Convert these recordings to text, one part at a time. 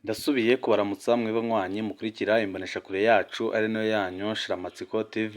Ndasubiye kubaramutsa mwebwe nywanyi mukurikira imboneshakure yacu ari nayo yanyu Shiramatsiko TV.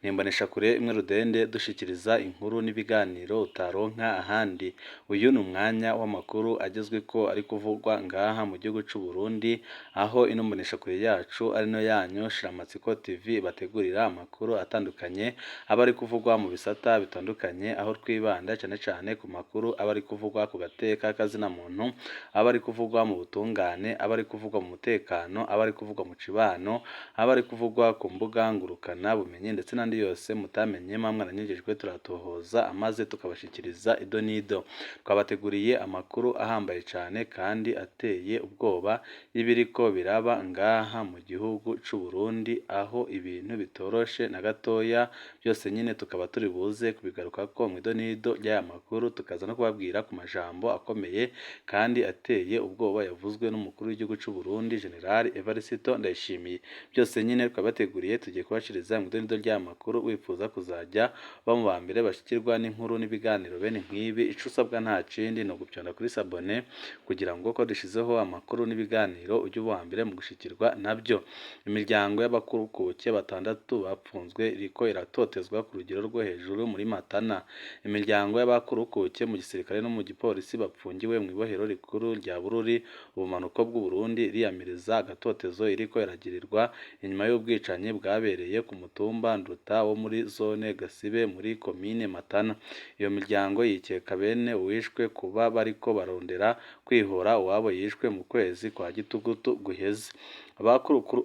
Ni imboneshakure imwe rudende dushikiriza inkuru n'ibiganiro utaronka ahandi. Uyu ni umwanya w'amakuru agezweko ari kuvugwa ngaha mu gihugu c'u Burundi, aho ino mboneshakure yacu ari nayo yanyu Shiramatsiko TV ibategurira amakuru atandukanye aba ari kuvugwa mu bisata bitandukanye, aho twibanda cane cane ku makuru aba ari kuvugwa ku gateka k'azina muntu, aba ari kuvugwa mu butungane, aba ari kuvugwa mu mutekano, aba ari kuvugwa mu cibano, aba ari kuvugwa ku mbuga ngurukana bumenyi ndetse n'andi yose mutamenye muba mwaranyigijwe turatohoza amaze tukabashikiriza ido n'ido. Twabateguriye amakuru ahambaye cane kandi ateye ubwoba y'ibiriko biraba ngaha mu gihugu c'u Burundi, aho ibintu bitoroshe na gatoya, byose nyene tukaba turi buze kubigarukako mw'ido n'ido ry'aya makuru, tukaza no kubabwira ku majambo akomeye kandi ateye ubwoba yavuzwe n'umukuru w'igihugu c'u Burundi General Evariste Ndayishimiye. Byose nyene twabateguriye tugiye kubashikiriza mw'ido n'ido ry'aya makuru, wifuza kuzajya uba mu bambere bashikirwa n'inkuru n'ibiganiro bene nk'ibi, ico usabwa nta kindi ni ugupyonda kuri s'abone kugira ngo ko dushizeho amakuru n'ibiganiro ujye uba uwa mbere mu gushikirwa nabyo. Imiryango y'abakukuke batandatu bapfunzwe iriko iratotezwa ku rugero rwo hejuru muri Matana. Imiryango y'abakurukuke mu gisirikare no mu gipolisi bapfungiwe mw'ibohero rikuru rya Bururi, ubumanuko bw'u Burundi, iriyamiriza agatotezo iriko iragirirwa inyuma y'ubwicanyi bwabereye ku mutumba Nduta wo muri zone Gasibe muri komine Matana. Iyo miryango yikeka bene uwishwe kuba bariko barondera kwihora uwabo yishwe mu kwezi kwa Gitugutu guheze.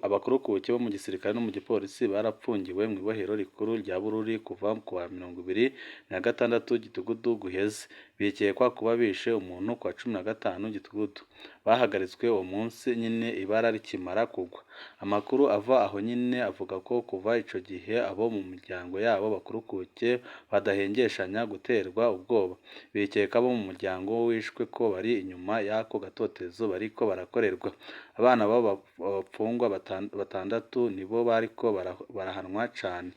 Abakurukuke bo mu gisirikare no mu gipolisi barapfungiwe mw'ibohero rikuru rya Bururi kuva kuwa 26 Gitugutu guheze. Bikekwa kuba bishe umuntu kuwa 15 Gitugutu. Bahagaritswe uwo munsi nyene ibara rikimara kugwa. Amakuru ava aho nyene avuga ko kuva ico gihe abo mu miryango yabo bakurukuke badahengeshanya guterwa ubwoba. Bikeka abo mu muryango w'uwishwe ko bari inyuma y'ako gatotezo bariko barakorerwa. Abana b'abo bapfungwa batandatu nibo bariko barahanwa cane.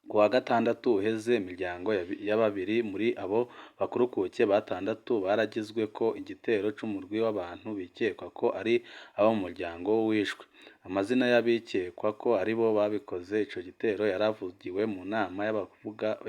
Kuwa gatandatu uheze imiryango ya babiri muri abo bakurukuke batandatu baragizweko igitero c'umurwi w'abantu bikekwa ko ari abo mu muryango w'uwishwe. Amazina y'abikekwa ko aribo babikoze ico gitero yaravugiwe mu nama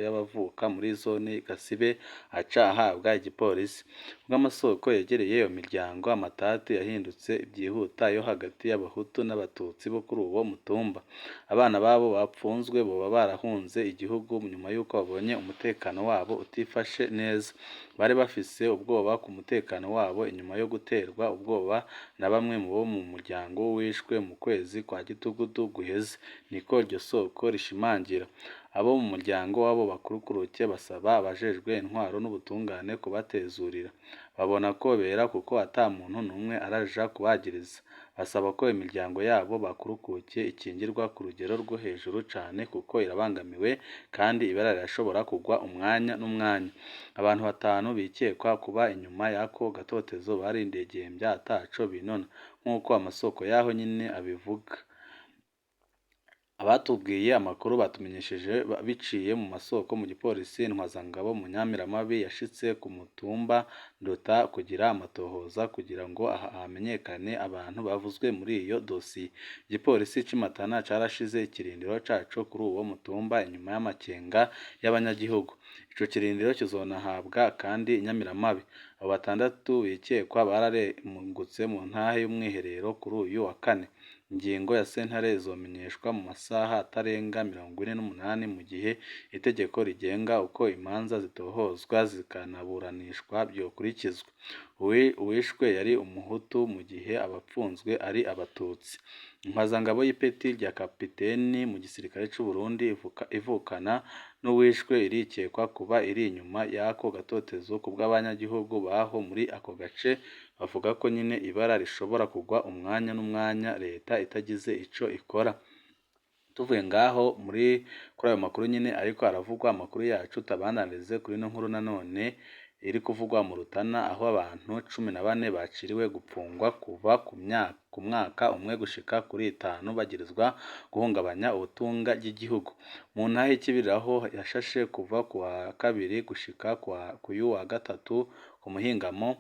y'abavuka muri zone Gasibe aca ahabwa igipolisi. Kubw'amasoko yegereye iyo miryango, amatati yahindutse vyihuta yo hagati y'abahutu n'abatutsi bo kuri uwo mutumba. Abana babo bapfunzwe boba barahunze igihugu nyuma y'uko babonye umutekano wabo utifashe neza. Bari bafise ubwoba ku mutekano wabo inyuma yo guterwa ubwoba na bamwe mu bo mu muryango w'uwishwe mu kwezi kwa Gitugutu guheze, niko iryo soko rishimangira. Abo mu muryango w'abo bakurukuke basaba abajejwe intwaro n'ubutungane kubatezurira. Babona ko bera kuko ata muntu n'umwe araja kubagiriza. Basaba ko imiryango yabo bakurukuke ikingirwa ku rugero rwo hejuru cane kuko irabangamiwe kandi ibara rirashobora kugwa umwanya n'umwanya. Abantu batanu bikekwa kuba inyuma y'ako gatotezo baridegembya ataco binona, nk'uko amasoko y'aho nyene abivuga. Abatubwiye amakuru batumenyesheje biciye mu masoko mu gipolisi Ntwazangabo Munyamiramabi yashitse ku mutumba Nduta kugira amatohoza kugira ngo hamenyekane abantu bavuzwe muri iyo dosiye. Igipolisi c'i Matana carashize ikirindiro caco kuri uwo mutumba inyuma y'amakenga y'abanyagihugu. Ico kirindiro kizonahabwa kandi Inyamiramabi. Abo batandatu bikekwa bararengutse mu ntahe y'umwiherero kuri uyu wa kane. Ingingo ya sentare izomenyeshwa mu masaha atarenga 48 mu gihe itegeko rigenga uko imanza zitohozwa zikanaburanishwa vyokurikizwa. Uwishwe yari umuhutu mu gihe abapfunzwe ari abatutsi. Intwazangabo y'ipeti rya kapiteni mu gisirikare c'u Burundi ivukana n'uwishwe irikekwa kuba iri inyuma y'ako gatotezo kubw'abanyagihugu baho muri ako gace bavuga ko nyene ibara rishobora kugwa umwanya n'umwanya leta itagize ico ikora. Tuvuye ngaho muri kuri ayo makuru nyene ariko aravugwa, amakuru yacu tubandanirize kuri ino nkuru nanone iri kuvugwa mu Rutana, aho abantu 14 baciriwe gupfungwa kuva ku mwaka umwe gushika kuri itanu bagirizwa guhungabanya ubutunga ry'igihugu. Mu ntahe y'Ikibiriraho yashashe kuva kuwa kabiri gushika kuyu wa gatatu ku muhingamo.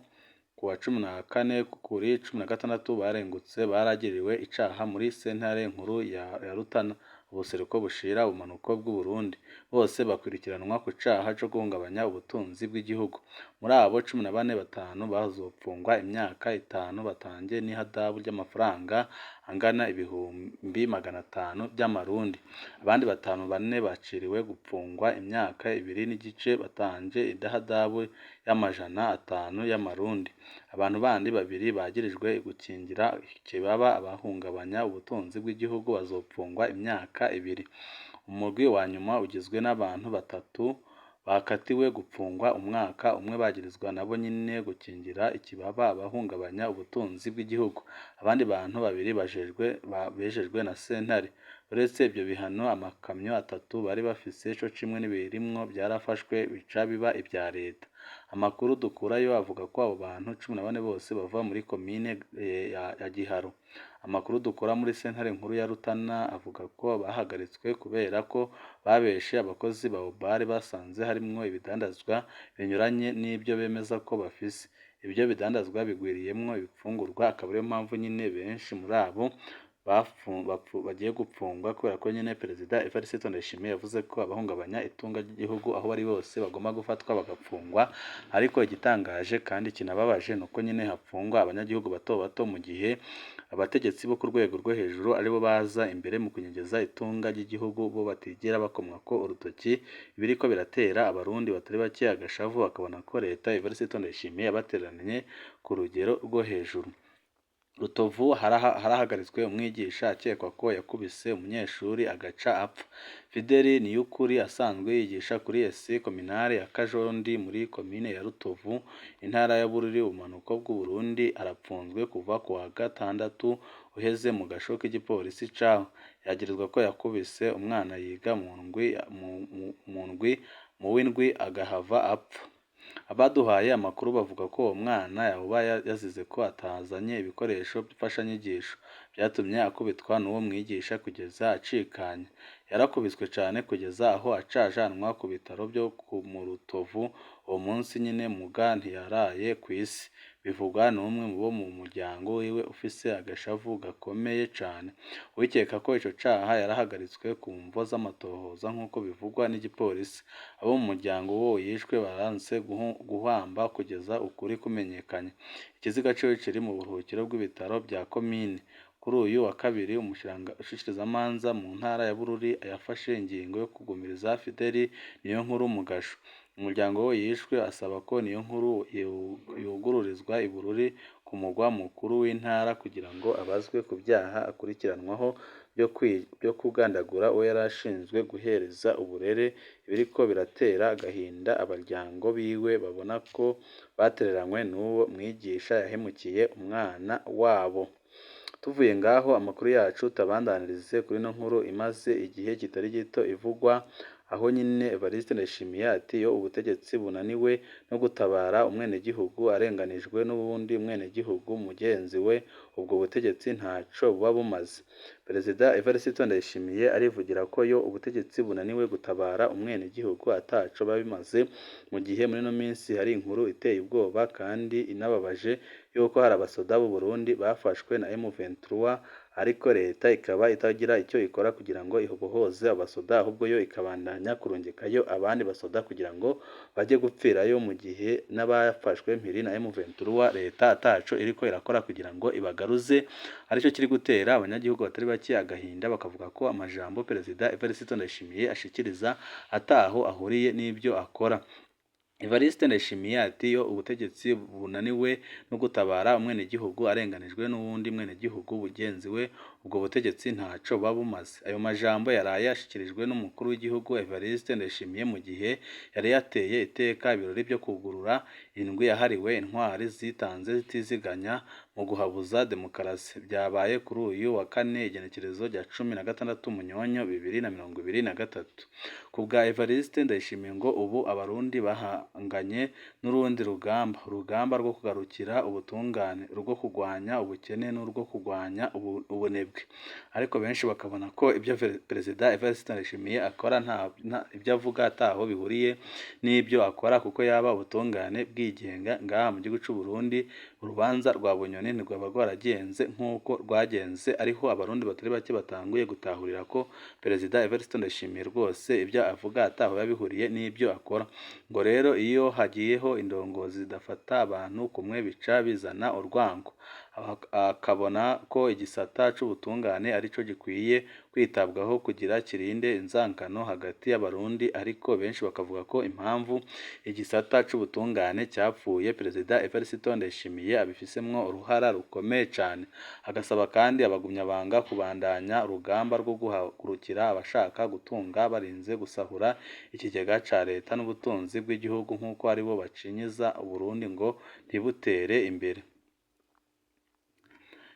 Ku wa 14 kuri 16 barengutse baragiriwe icaha muri sentare nkuru ya Rutana, ubuseruko bushira ubumanuko bw'Uburundi. Bose bakurikiranwa ku caha co guhungabanya ubutunzi bw'igihugu. Muri abo 14, batanu bazopfungwa imyaka 5 batange n'ihadabu ry'amafaranga angana 500,000 vy'amarundi. Abandi batanu bane baciriwe gupfungwa imyaka 2.5 batanze ihadabu y'500 y'amarundi. Abantu bandi babiri bagirijwe gukingira ikibaba abahungabanya ubutunzi bw'igihugu bazopfungwa imyaka 2. Umurwi wa nyuma ugizwe n'abantu batatu bakatiwe gupfungwa umwaka umwe bagirizwa nabo nyene gukingira ikibaba abahungabanya ubutunzi bw'igihugu. Abandi bantu babiri bejejwe na sentare. Uretse ivyo bihano, amakamyo atatu bari bafise co kimwe n'ibirimwo vyarafashwe bica biba ivya leta. Amakuru dukurayo avuga ko abo bantu 14 bose bava muri komine ya Giharo. Amakuru dukura muri sentare nkuru ya Rutana avuga ko bahagaritswe kubera ko babeshe abakozi ba Obari basanze harimwo ibidandazwa binyuranye n'ivyo bemeza ko bafise. Ivyo bidandazwa bigwiriyemwo ibifungurwa, akaba ariyo mpamvu nyene benshi muri abo bagiye gupfungwa kubera ko nyene Perezida Evariste Ndayishimiye yavuze ko abahungabanya itunga ry'igihugu aho bari bose bagomba gufatwa bagapfungwa. Ariko igitangaje kandi kinababaje ni uko nyene hapfungwa abanyagihugu bato bato, mu gihe abategetsi bo ku rwego rwo hejuru aribo baza imbere mu kunyegeza itunga ry'igihugu, bo batigera bakomwako urutoki. Ibiriko biratera abarundi batari bake agashavu, bakabona ko leta Evariste Ndayishimiye yabatereranye ku rugero rwo hejuru. Rutovu harahagaritswe umwigisha akekwa ko yakubise umunyeshuri agaca apfa. Fideli Niyukuri asanzwe yigisha kuri Lycée Communale ya Kajondi muri komine ya Rutovu, intara ya Bururi, ubumanuko bw'Uburundi, arapfunzwe kuva ku wa gatandatu uheze mu gasho k'igipolisi caho. Yagirizwa ko yakubise umwana yiga mu w'indwi agahava apfa. Abaduhaye amakuru bavuga ko uwo mwana yoba yazize ko atazanye ibikoresho mfashanyigisho, vyatumye akubitwa n'uwo mwigisha kugeza acikanye. Yarakubiswe cane kugeza aho aca ajanwa ku bitaro vyo mu Rutovu uwo munsi nyene, muga ntiyaraye kw'isi. Bivugwa n'umwe bo mu muryango wiwe ufise agashavu gakomeye cane. Uwikeka ko ico caha yarahagaritswe ku mvo z'amatohoza nk'uko bivugwa n'igipolisi. Abo mu muryango w'uwo yishwe baranse guhamba kugeza ukuri kumenyekanye. Ikiziga ciwe kiri mu buruhukiro bw'ibitaro vya komine. Kuri uyu wa kabiri, umushikirizamanza mu ntara ya Bururi yafashe ingingo yo kugumiriza Fideli Niyonkuru mu gasho. Umuryango w'uwo yishwe asaba ko Niyonkuru yugururizwa i Bururi ku mugwa mukuru w'intara kugira ngo abazwe ku vyaha akurikiranwaho vyo kugandagura uwo yari ashinzwe guhereza uburere, ibiriko biratera agahinda abaryango biwe babona ko batereranywe n'uwo mwigisha yahemukiye umwana wabo. Tuvuye ngaho amakuru yacu tubandanirize kuri ino nkuru imaze igihe kitari gito ivugwa, aho nyine Evariste Ndayishimiye ati iyo ubutegetsi bunaniwe no gutabara umwenegihugu arenganijwe n'uwundi mwenegihugu mugenzi we, ubwo butegetsi ntaco buba bumaze. Perezida Evariste Ndayishimiye arivugira ko iyo ubutegetsi bunaniwe gutabara umwenegihugu ataco biba bimaze, mu gihe muri ino minsi hari inkuru iteye ubwoba kandi inababaje yuko hari abasoda b'u Burundi bafashwe na M23, ariko leta ikaba itagira icyo ikora kugira ngo ibohoze abasoda, ahubwo yo ikabandanya kurungikayo abandi basoda kugira ngo bajye gupfirayo, mu gihe n'abafashwe mpiri na M23 leta ataco iriko irakora kugira ngo ibagaruze, arico kiri gutera abanyagihugu batari bake agahinda, bakavuga ko amajambo Perezida Evariste Ndayishimiye ashikiriza ataho ahuriye n'ibyo akora. Evariste Ndayishimiye ati iyo ubutegetsi bunaniwe no gutabara umwenegihugu arenganijwe n'uwundi mwenegihugu mugenzi we, ubwo butegetsi ntaco buba bumaze. Ayo majambo yaraye ashikirijwe n'umukuru w'igihugu Evariste Ndayishimiye mu gihe yari yateye iteka ibirori vyo kugurura indwi yahariwe intwari zitanze zitiziganya mu guhabuza demokarasi. Vyabaye kuri uyu wa kane igenekerezo rya 16 Munyonyo 2023. Ku bwa Evariste Ndayishimiye ngo ubu abarundi bahanganye n'urundi rugamba, urugamba rwo kugarukira ubutungane, urwo kurwanya ubukene n'urwo kurwanya ubunebwe. ubunebwe. Ariko benshi bakabona ko ibyo Perezida Evariste Ndayishimiye akora ibyo avuga ataho bihuriye n'ibyo akora, kuko yaba ubutungane bwigenga ngaha mu gihugu c'u Burundi, urubanza rwa Bunyoni ntirwaba rwaragenze nk'uko rwagenze. Ariho abarundi batari bake batanguye gutahurira ko Perezida Evariste Ndayishimiye rwose ibyo avuga ataho biba bihuriye n'ibyo akora. Ngo rero iyo hagiyeho indongozi zidafata abantu kumwe bica bizana urwango. Akabona ko igisata c'ubutungane arico gikwiye kwitabwaho kugira kirinde inzangano hagati y'abarundi, ariko benshi bakavuga ko impamvu igisata c'ubutungane cyapfuye Perezida Evariste Ndayishimiye abifisemwo uruhara rukomeye cane. Agasaba kandi abagumyabanga kubandanya urugamba rwo guhagurukira abashaka gutunga barinze gusahura ikigega ca leta n'ubutunzi bw'igihugu, nk'uko aribo bacinyiza Uburundi ngo ntibutere imbere.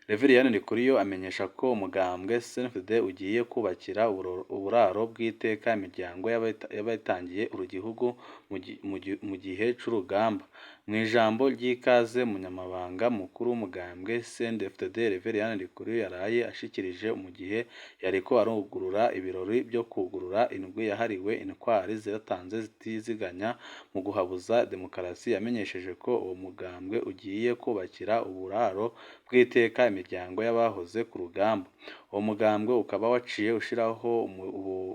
Reveriyani Ndikuriyo amenyesha ko umugambwe CNDD ugiye kubakira uburaro bw'iteka imiryango y'abitangiye igihugu mu gihe c'urugamba. Mu ijambo ry'ikaze umunyamabanga mukuru w'umugambwe CNDD-FDD Reveriyani Ndikuriyo yaraye ashikirije mu gihe yariko arugurura ibirori vyo kwugurura indwi yahariwe intwari zatanze zitiziganya mu guhabuza demokarasi, yamenyesheje ko uwo mugambwe ugiye kubakira uburaro bw'iteka imiryango y'abahoze ku rugamba. Uwo mugambwe ukaba waciye ushiraho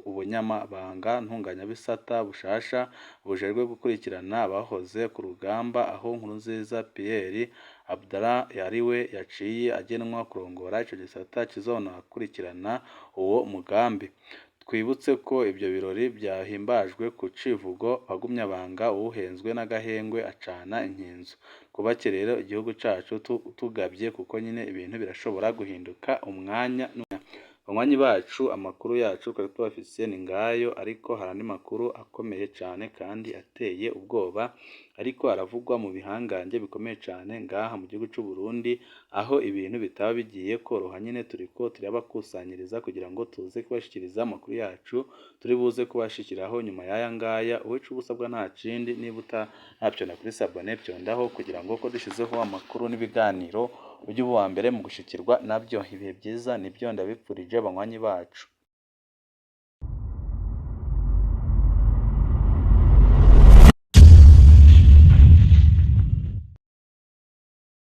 ubunyamabanga ntunganyabisata bushasha bujejwe gukurikirana abahoze ku rugamba, aho Nkurunziza Pierre Abdallah ariwe yaciye agenwa kurongora ico gisata kizonakurikirana uwo mugambi. Twibutse ko ivyo birori vyahimbajwe ku civugo "Bagumyabanga uwuhenzwe n'agahengwe acana inkinzo". Twubake rero igihugu cacu tugavye, kuko nyene ibintu birashobora guhinduka umwanya. Banywanyi bacu, amakuru yacu twari tubafise ni ngayo, ariko hari andi makuru akomeye cane kandi ateye ubwoba ariko aravugwa mu bihangange bikomeye cane ngaha mu gihugu c'u Burundi, aho ibintu bitaba bigiye koroha. Nyene turiko turabakusanyiriza kugira ngo tuze kubashikiriza amakuru yacu turi buze kubashikiraho nyuma y'aya ngaya. Uwica ubusabwa nta kindi, niba utaravyonda kuri sabone vyondaho kugira ngo uko dushizeho amakuru n'ibiganiro ujye uba uwa mbere mu gushikirwa navyo. Ibihe vyiza nivyo ndabipfurije banywanyi bacu.